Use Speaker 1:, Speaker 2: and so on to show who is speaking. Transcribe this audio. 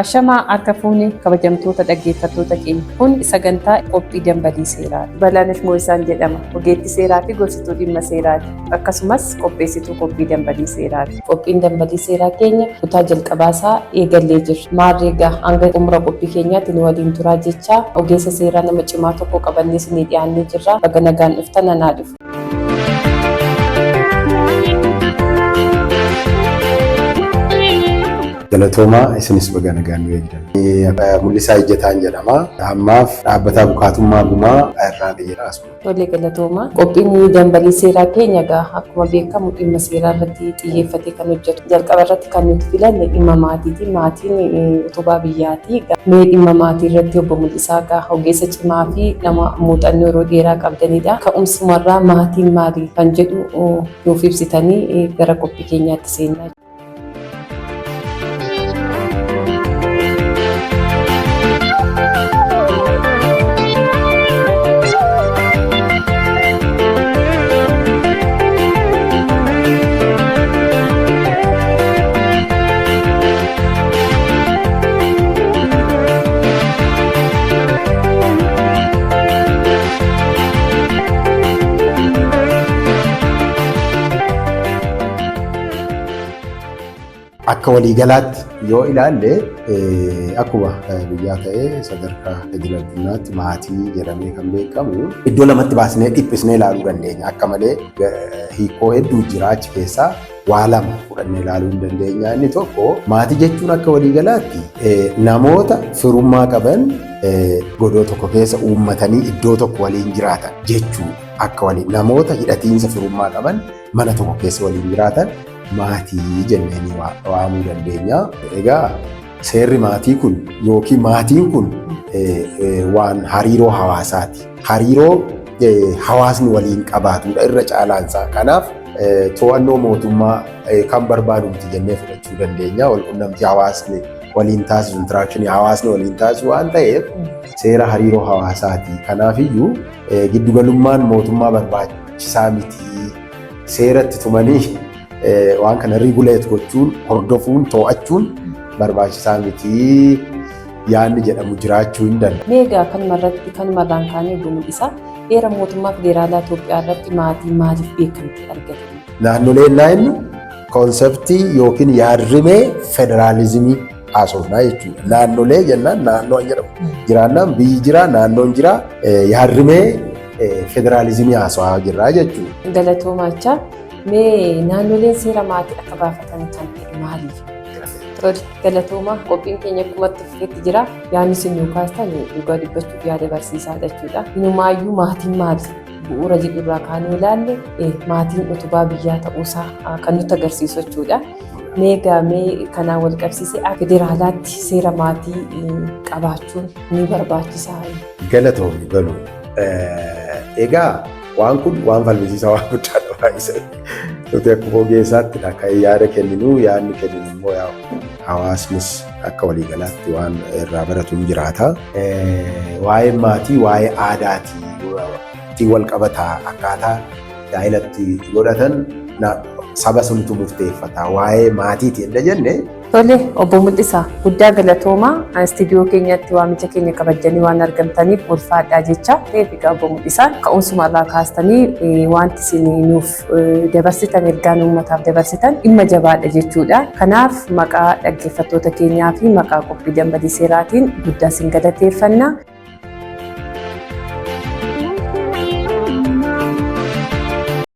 Speaker 1: Ashamaa harka fuuni, kabajamtoota dhaggeeffattoota keenya. Kun sagantaa qophii dambalii seeraati. Balaanesh Mo'isaan jedhama. Ogeettii seeraa fi gorsituu dhimma seeraati. Akkasumas qopheessituu qophii dambalii seeraati. Qophiin dambalii seeraa keenya kutaa jalqabaasaa eegallee jirra. Maarree egaa hanga xumura qophii keenyaatti nu waliin turaa jechaa, ogeessa seeraa nama cimaa tokko qabannee isinii dhiyaannee jirra. Baga nagaan dhuftan, anaa dhufu.
Speaker 2: Galatoomaa, isinis baga nagaan nu eegdan. Mul'isaa Ejjetaan jedhama. Ammaaf dhaabbata abukaatummaa gumaa irraa jira asuma.
Speaker 1: Tole, galatoomaa. Qophiin dambalii seeraa keenya egaa akkuma beekamu dhimma seeraa irratti xiyyeeffatee kan hojjetu. Jalqaba irratti kan nuti filanne dhimma maatiiti. Maatiin utubaa biyyaati. Mee dhimma maatii irratti obbo Mul'isaa egaa ogeessa cimaa fi nama muuxannoo yeroo dheeraa qabdanidha. Ka'umsumarraa maatiin maali kan jedhu nuuf ibsitanii gara qophii keenyaatti seennaa.
Speaker 2: Akka waliigalaatti yoo ilaalle, akkuma biyyaa ta'ee sadarkaa idil addunyaatti maatii jedhamee kan beekamu iddoo lamatti baasnee dhiphisnee ilaaluu dandeenya. Akka malee hiikoo hedduu jira, achi keessaa waa lama fudhannee ilaaluu hin dandeenya. Inni tokko, maatii jechuun akka waliigalaatti namoota firummaa qaban, godoo tokko keessa uummatanii iddoo tokko waliin jiraatan jechuudha. Akka waliin namoota hidhatiinsa firummaa qaban, mana tokko keessa waliin jiraatan maatii jennee waamuu dandeenya. Egaa seerri maatii kun yookiin maatiin kun waan hariiroo hawaasaati. Hariiroo hawaasni waliin qabaatudha irra caalaansaa. Kanaaf to'annoo mootummaa kan barbaadu miti jennee fudhachuu dandeenya. Walqunnamtii hawaasni waliin taasisu, interaction hawaasni waliin taasisu waan ta'eef, seera hariiroo hawaasaati. Kanaafiyyuu giddugalummaan mootummaa barbaachisaa miti. Seeratti tumanii waan kana regulate gochuun, hordofuun, to'achuun barbaachisaa miti yaadni jedhamu jiraachuu hin danda'u.
Speaker 1: Mee egaa kanuma irratti, kanumarraan kaanee, obbo Mul'isaa, heera mootummaa federaalaa Itoophiyaa irratti maatii maaliif beekamtii argate?
Speaker 2: Naannoleen inni concept yookiin yaadrimee federaalizimii haasofnaa jechuudha. Naannolee jennaan, naannoo jedhamu jiraannaan biyyi jira, naannoon jira, yaadrimee federaalizimii haasawaa jirra jechuudha.
Speaker 1: Galatoomachaa, mee naannoleen seera maatii akka baafatan kan ta'e maaliif? Tole, galatoomaa, qophiin keenya akkuma itti fufetti jira. Yaadni isin nuu kaastan dhugaa dubbachuuf yaada barsiisaa jechuudha. Inumaayyuu maatiin maali? Bu'uura jedhurraa kaanee ilaalle, maatiin utubaa biyyaa ta'uusaa kan nutti agarsiisu jechuudha. Mee gaamee kanaan wal qabsiisee federaalaatti seera maatii qabaachuun ni barbaachisaa?
Speaker 2: Galatoomi galuu. Egaa waan kun waan falmisiisaa, waan guddaadha baay'isee. Nuti akkuma ogeessaatti kan yaada kenninu, yaadni kenninu immoo hawaasnis akka waliigalaatti waan irraa baratu ni jiraata. Waa'ee maatii waa'ee aadaati ittiin wal qabataa, akkaataa gaa'elatti godhatan saba suntu murteeffata. Waa'ee maatiiti edda jenne.
Speaker 1: Tole, obbo Mul'isaa, guddaa galatoomaa, istiidiyoo keenyatti waamicha keenya kabajanii waan argamtaniif ulfaadhaa jecha. Egaa obbo Mul'isaa, ka'umsuma irraa kaastanii wanti isin nuuf dabarsitan, ergaan uummataaf dabarsitan dhimma jabaadha jechuudha. Kanaaf maqaa dhaggeeffattoota keenyaa fi maqaa qophii dambalii seeraatiin guddaa isin galateeffanna.